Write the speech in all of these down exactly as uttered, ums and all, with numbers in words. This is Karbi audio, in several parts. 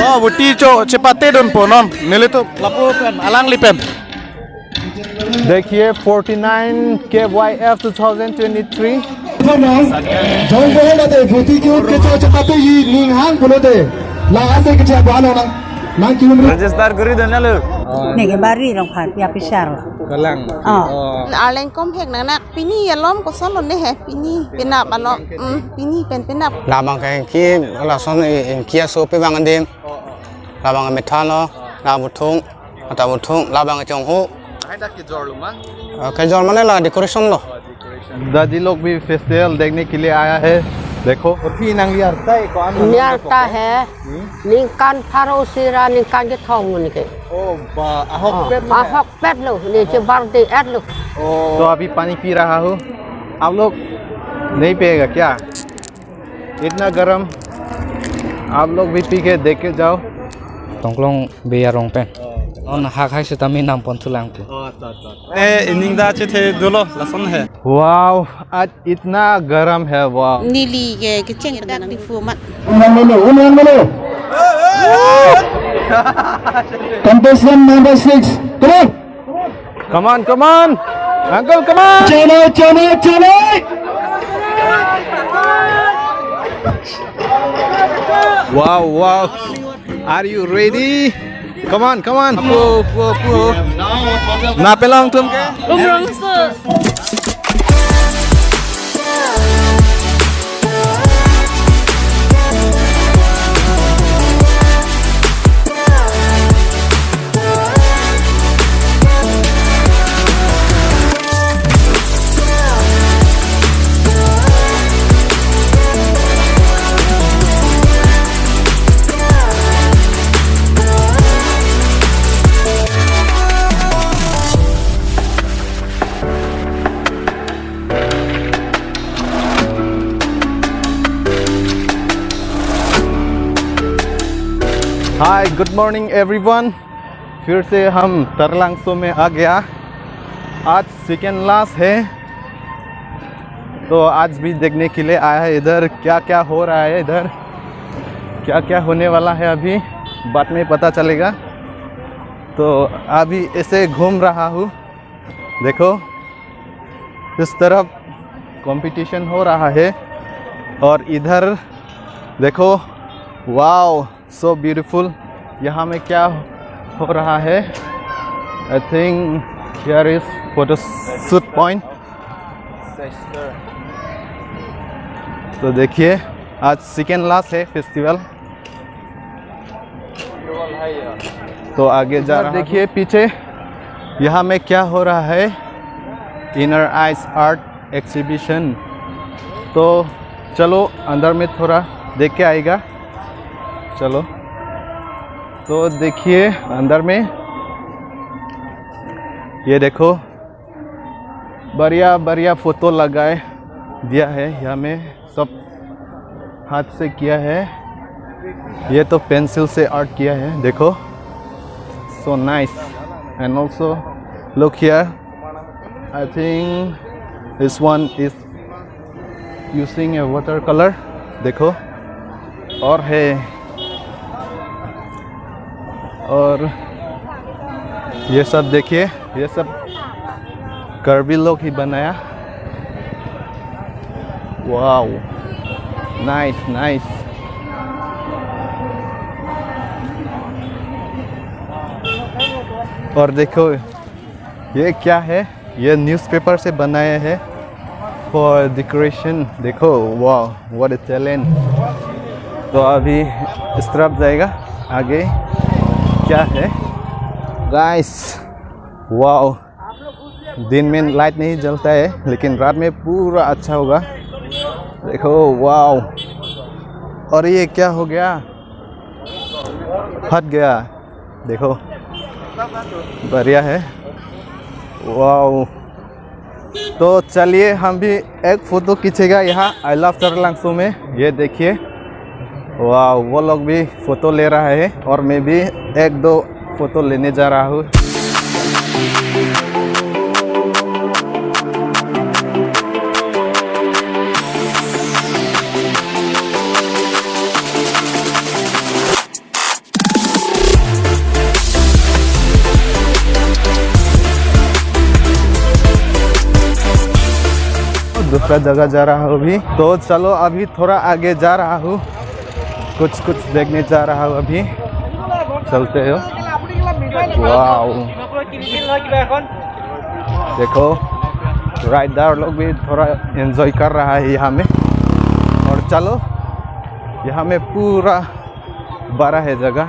Oh, voti cho chepate dunpo non. Nelitum lapu pen, alangli pen. देखिए, forty nine K Y F two thousand twenty three। Jong bohol ate voti ke-un kecho chepate ji ning hang pulote. La ase kecho bohol nang, nang ke-un re. Register guri dun nalo. Neke bari rong phan pia pisar. Kalang. Oh. Oh. Arleng kom hek nang nak pini alom kosonlo ne he pini penap alo. Hmm, pini pen penap. Labang ke ki lason, eh, eh, kia so pe bang adim. Labang ke methalo, la buthung, ata buthung, labang ke chonghu. Hai dak kejor lo ma? Ah, kejor mane la decoration lo. दादी लोग भी फेस्टिवल देखने के लिए आया है। देखो। Phi nangli arta ko-an? Neli arta he. Hmm? Ningkan pharo sira ningkan kethom nike. Oh, ba, ahok Oh, pet lo ya? Ahok pet lo. Neli che birthday et lo. Oh. तो अभी पानी पी रहा हूँ। आप लोग नहीं पिएगा क्या? इतना गर्म। आप लोग भी पी के देख के जाओ। Tongklong Bey arong pen. Oh. Non hak hai sitame nampon thulang pu. Oh, to, to. Eh, ining da chethe dolo, lason he. Wow, आज इतना गर्म है, wow। Neli ke kecheng dak di format. Unang dulu, unang dulu. Contestant number six, come on. Come on, come on. Uncle, come on. Chalo, chalo, chalo. Wow, wow. Are you ready? Come on, come on. Pu, pu, pu. Na pelong tum ke? Umrongso. Hi, good morning everyone. फिर से हम तरलांगसो में आ गया। आज second last है, तो आज भी देखने के लिए आया है इधर क्या क्या हो रहा है, इधर क्या क्या होने वाला है अभी बाद में पता चलेगा। तो अभी ऐसे घूम रहा हूँ, देखो इस तरफ कंपटीशन हो रहा है और इधर देखो, wow, so beautiful। यहाँ में क्या हो रहा है? I think here is photo shoot point। तो देखिए, आज सेकेंड लास्ट है फेस्टिवल। तो आगे जा रहा हूँ। देखिए पीछे, यहाँ में क्या हो रहा है, इनर आइज आर्ट एग्जीबिशन। तो चलो अंदर में थोड़ा देख के आएगा। चलो, तो देखिए अंदर में, ये देखो, बढ़िया बढ़िया फोटो लगाए दिया है यहाँ में, सब हाथ से किया है। ये तो पेंसिल से आर्ट किया है, देखो, so nice। And also look here, I think this one is using a water color। देखो, और है, और ये सब देखिए, ये सब कार्बी लोग ही बनाया। Wow, nice, nice। और देखो, ये क्या है? ये न्यूज़पेपर से बनाया है for decoration। देखो, wow, what a talent। तो अभी इस तरफ जाएगा, आगे क्या है गाइस? Wow, दिन में लाइट नहीं जलता है, लेकिन रात में पूरा अच्छा होगा। देखो, wow। और ये क्या हो गया? फट गया। देखो, बढ़िया है। Wow। तो चलिए, हम भी एक फोटो खींचेगा यहाँ I Love Taralangso में। ये देखिए, wow, वो लोग भी फोटो ले रहा है और मैं भी एक दो फोटो लेने जा रहा हूँ। का जगह जा रहा हूँ अभी। तो चलो, अभी थोड़ा आगे जा रहा हूँ, कुछ कुछ देखने जा रहा हूँ अभी। चलते हो। वाओ, देखो, राइडर लोग भी थोड़ा एंजॉय कर रहा है यहाँ में। और चलो, यहाँ में पूरा बड़ा है जगह।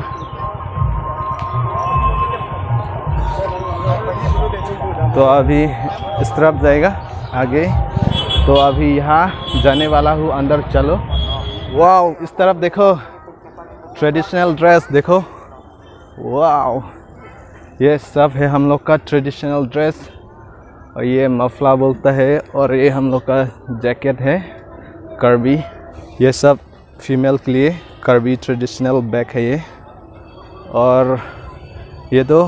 तो अभी इस तरफ जाएगा आगे। तो अभी यहाँ जाने वाला हूँ अंदर। चलो, वाओ, इस तरफ देखो, ट्रेडिशनल ड्रेस देखो। वाओ, ये सब है हम लोग का ट्रेडिशनल ड्रेस। और ये मफला बोलता है, और ये हम लोग का जैकेट है, करबी। ये सब फीमेल के लिए करबी ट्रेडिशनल बैग है ये। और ये तो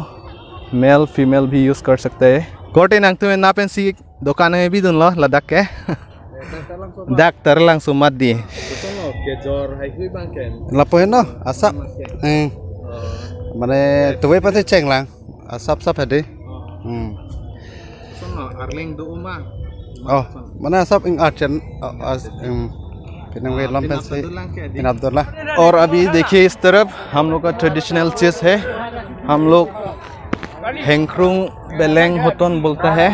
मेल फीमेल भी यूज़ कर सकता है। Korte nangtum nangpensi dokan nangpidunlo ladak ke? Dak Taralangso amat di. Kosonlo kejor haihui abang ke? Lapu heno, asap. Abang ke? Eh. Oh. Mane tuwe pati chenglang. Asap sap hedi. Oh. Hmm. Kosonlo, arleng do ma? Oh, mane asap ing archen, oh, as, em, pinang Ah, we lam pinap pensi. Abdullah ke di? Pinap Abdullah. और अभी देखिए, इस तरफ हम लोग का ट्रेडिशनल चीज है। हम लोग हेंख्रुंग बेलेंग होटोन बोलता है।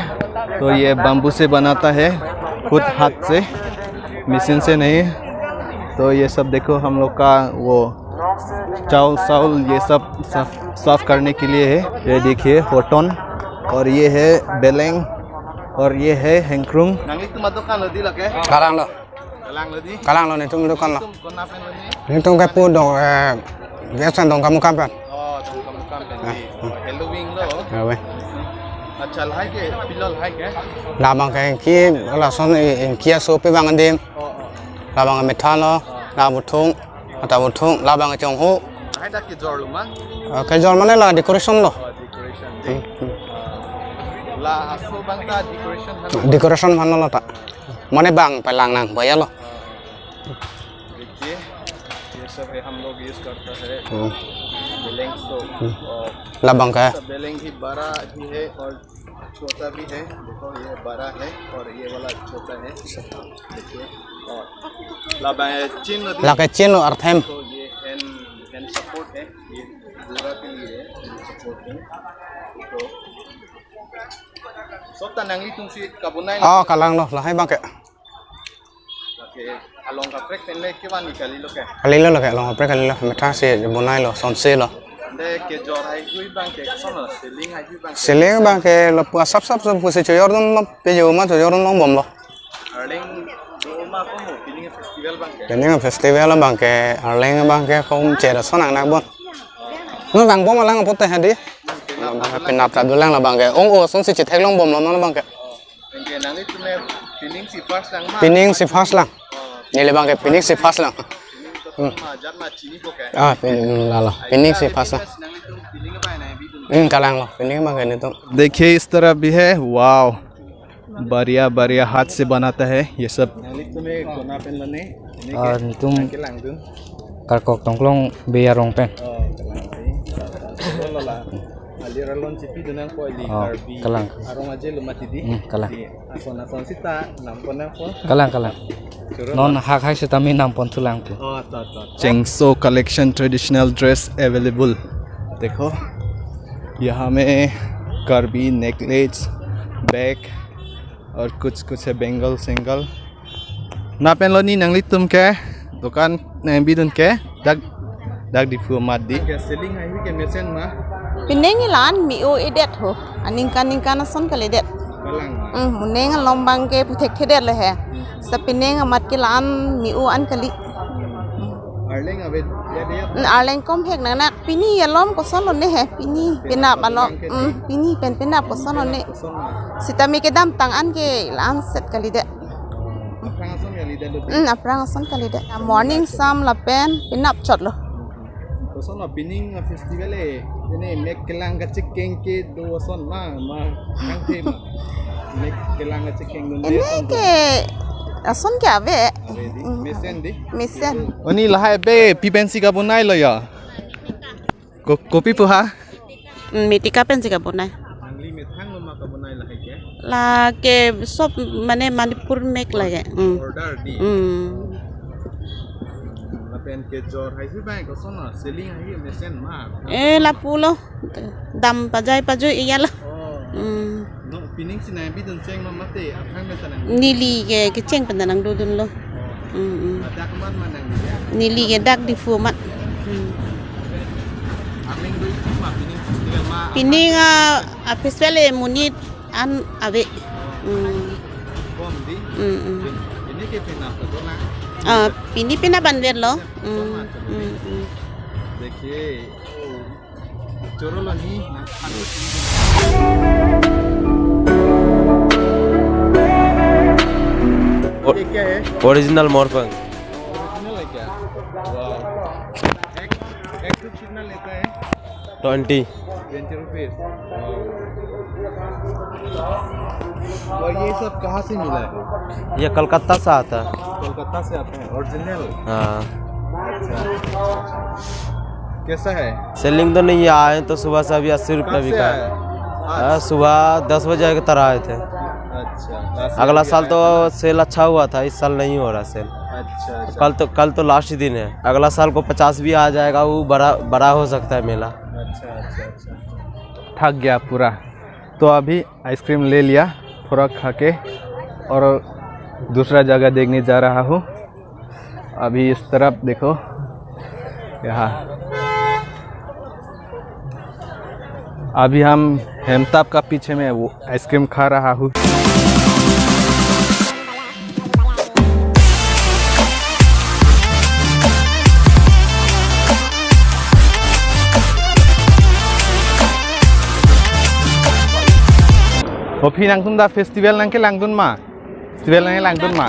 तो ये बम्बू से बनाता है, खुद हाथ से, मशीन से नहीं। तो ये सब देखो, हम लोग का वो चावल सावल ये सब साफ, साफ करने के लिए है। ये देखिए होटोन, और ये है बेलेंग, और ये है हेंख्रुंग। Nanglitum adokan lo di lake? Kalanglo. Kalanglo di? Kalanglo, netum dokan lo. Netum kona pen lo ni? Netum ke pu dong, eh, biasa Dongkamukam pen. Oh, Dongkamukam pen di. Ah, hmm. Halloween lo. Awe. Acha, lahai ke, pilo lahai ke? Labang ke ki, lason i, i, kia sopi abang adim. Oh, oh. Labang ke methang lo, Oh. la buthung, ata buthung, labang ke chonghu. Lahai dak kejor lo ma? Ah, kejor mane la decoration lo. Oh, decoration di. Hmm, hmm. Ah. La aso abang ta decoration han lo? Decoration han lo ta. Mane bang palang nang baya lo. देखिए, ये सब है, हम लोग यूज़ करता है। Hmm. बेलेंग तो, Hmm. और Labang ke? सब बेलेंग ही बड़ा भी है और छोटा भी है। देखो, ये बड़ा है और ये वाला छोटा है। देखिए, और labang chin lo di. Lake chin lo arthem. तो ये हैंड, हैंड सपोर्ट है, ये गोरा के लिए है, हैंड सपोर्ट है। तो सब ta nanglitumsi kabonai. Oh, kalanglo, lahai abang ke. Lake along kaprek pen le kevan ni kalilo ke? Kalilo lake, along kaprek kalilo, methang si bonai lo, sonse lo. De kejor haihui abang ke, kosonlo, ceiling haihui abang ke? Ceiling abang ke lapu asap sap sap pusi chojordunlo, pe jo ma chojordun longbomlo. Arleng do ma kono, pining festival abang ke? Pining festival abang ke, arleng abang ke, kom chera sonang nak bon. Nu langbom alang apot te hedi. Penap, penap ta dolang labang ke. Ong o sonsi chethek longbomlo non abang ke. Anke nanglitum pining si first lang ma? Pining si first lang. Oh. Neli abang ke pining si first lang. Pining to Hmm. ma, jat ma chinipo ke? Ah, pining lalo. Pining si first lang. Nanglitum pining abang nangpidun. Hmm, kalanglo. Pining abang ke netum. देखिए, इस तरफ भी है। वाओ, बढ़िया बढ़िया हाथ से बनाता है ये सब। Nanglitum kona pen lo ni? Ah, netum Kelangdun. Karkok Tongklong Bey arong pen. Oh, Kelangdun. Lo la. Alir alon chipidun nangpo ili Oh, Karbi. Kalang. Arong aje lo mati di. Hmm, kalang. Di ason ason sita nampon nangpo. Kalang, kalang. Choro Non la. Hak hai sitame nampon thulang pu. Oh, to, to, to. Chengso collection traditional dress available. देखो, यहाँ में Karbi necklace, bag और कुछ कुछ है, bangle sandal. Nangpen lo ni nanglitum ke, dokan nangpidun ke, dak, dak Diphu amat di. Ke ceiling haihui ke mesen ma? Pining la-an me-o edet ho. Aningkan ningkan ason kalidet. Kalang. Hmm, moning along abang ke puthekthedet le he. Sa pining amat ke la-an me-o an kali. Arleng ave ya dia. Hmm, arleng komhek nang nak pini alom kosonlo ne he. Pini penap alom. Hmm, pini pen penap kosonlo ne. Kosonlo. Sitame kedamtang an ke la-an set kalidet. Aphrang ason kalidet lo. Hmm, aphrang ason kalidet. Morning sam lapen penap chotlo. Kosonlo pining festival e, ini mek kelang kachekeng kedo ason ma, ma kangke ma. Mek kelang kachekeng dun Ini ason ke ason ke ave. Ave di, Hmm. mesen di. Mesen. Oni lahai be, pi pensi kabonai lo ya? Ko-, kopi pu ha? Hmm, metika pensi kabonai. Nangli methang lo ma Kamu nai lahai ke? Lake sob mane Manipur mek lake. Hmm. Order di. Hmm. Lapen kejor hai si bai koson na selling hai mesen ma. Eh, lapulo. Dam pajai pajui iya lo. Oh. Hmm. No, pining si nai bidun cheng ma mate, aphang meta nang. Neli ke kecheng pen ta nangdodunlo. Oh. Hmm, hmm. Adak man ma nang ya? Neli ke dak Diphu mat. Hmm. Aming do isi ma pining festival ma. Pining, ah, ah, festival e monit an ave. Hmm. Bom di. Hmm, hmm. Pin-, pini ke pina apa tu na? Ah, pini pina banver lo. Hmm, hmm, hmm. देखिए, ओ, चोरों लो नहीं ना, खाने पीने। ये क्या है? ओरिजिनल मोरपंख। ओरिजिनल है क्या? वाह। एक, एक कितना लेता है? ट्वेंटी। Twenty rupees. और ये सब कहाँ से मिला है? ये कलकत्ता से आता है। कलकत्ता से आता है, ओरिजिनल? हाँ। अच्छा। कैसा है? सेलिंग तो नहीं है, आए तो सुबह से अभी अस्सी रुपया बिका है। हाँ, सुबह दस बजे के तरह आए थे। अच्छा, दस बजे आए थे। अगला साल तो सेल अच्छा हुआ था, इस साल नहीं हो रहा सेल। अच्छा, अच्छा। कल तो, कल तो लास्ट दिन है, अगला साल को पचास भी आ जाएगा, वो बड़ा, बड़ा हो सकता है मेला। अच्छा, अच्छा, अच्छा। थक गया पूरा। तो अभी आइसक्रीम ले लिया थोड़ा खा के, और दूसरा जगह देखने जा रहा हूँ। अभी इस तरफ देखो, यहाँ अभी हम हेमताप का पीछे में वो आइसक्रीम खा रहा हूँ। Kopi nangtum dak festival nangkelangdun ma? Festival nangkelangdun ma?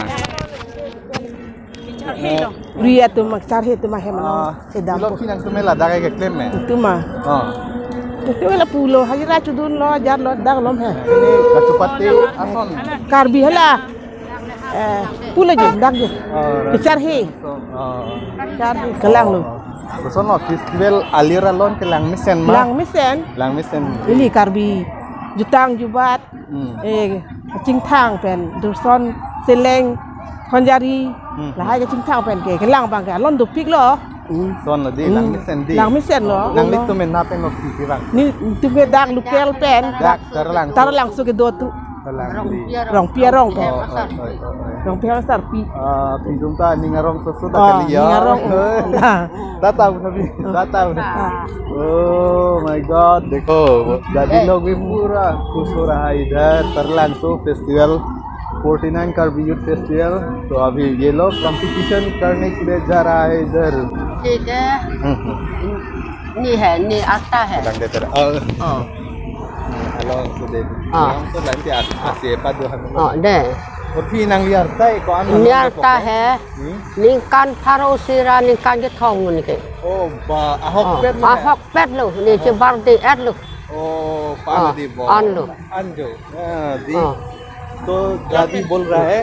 Ri atum charhe atum ahem nang. Ah, sedam. Ilo phi nangtum ladak keklem me? Itum ma. Ah. Itum lapulo, hajira chodunlo, jarlo, dak lom he. Ini kachupate ason. Karbi hala. Eh, pulo je, dak je. Oh, charhe. Oh. Charhe, kelanglo. Koson lo festival alir alon kelang mesen ma? Lang mesen. Lang mesen. Ili Karbi jutang jubat. Hmm. Eh, kachingthang pen, durson, seleng, honjari, hmm, lahai kachingthang pen ke, kelang abang ke, alon dopiklo. Hmm. Son lo di, hmm, lang mesen di. Lang mesen lo. Nanglitum men na pen lo phi bang? Nelitum ke dak local pen. Dak Taralangso. Taralangso kedo tu. Taralangso di. Rongpi arong pen. Oh, oh, oh, oh, oh. Rongpi arong sarpi. Ah, pidum ta ning arong soso ta, ah, kali ya. Ning arong. Tata bu nabi, tata bu nabi. Ah. Oh my God, देखो, दादी लोग भी पूरा खुश हो रहा है इधर, Taralangso festival, forty nine Karbi Youth Festival। तो अभी ये लोग कंपटीशन करने के लिए जा रहा है इधर। ठीक है। हम्म, हम्म। Ni hai, ni arta hai. Kadang dia ter-, oh. Oh. Along so de. Ah. Along so nanti as-, asi apa do hanu. Oh, de. Kopi nangli arta e ko-an? Ni arta hai. Hmm? Ningkan pharo sira ningkan kethom ngun ke. Oh, ba, ahok, oh, pet lo hai? Ahok pet lo, ni, oh, chebar de et lo. Oh, pan, oh, di bo. An lo. An jo. Ah, di. Oh. तो दादी बोल रहा है,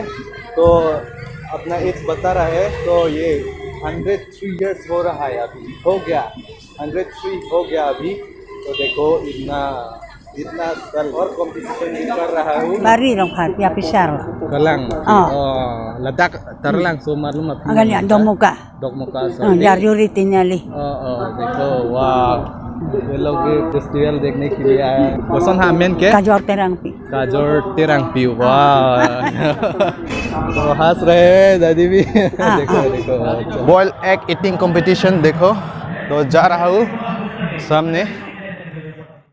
तो अपना एज बता रहा है, तो ये हंड्रेड थ्री ईयर्स हो रहा है अभी, हो गया, हंड्रेड थ्री हो गया अभी। तो देखो, इतना, इतना साल और कंपटीशन भी कर रहा हूँ। Bari Rongpharpi apisar. Kalang. Oh. Oh, ladak Taralangso malum api. Agan ya, Dokmoka. Dokmoka, oh, sorry. Jarjuri Tiniali. Oh, oh, देखो, वाह। ये लोग भी फेस्टिवल देखने के लिए आए हैं। Koson ha amen ke? Kajor Terangpi. Kajor Terangpi, वाह। तो हंस रहे हैं दादी भी। हाँ, देखो, हाँ। देखो। बॉइल एग ईटिंग कंपटीशन देखो। तो जा रहा हूँ सामने।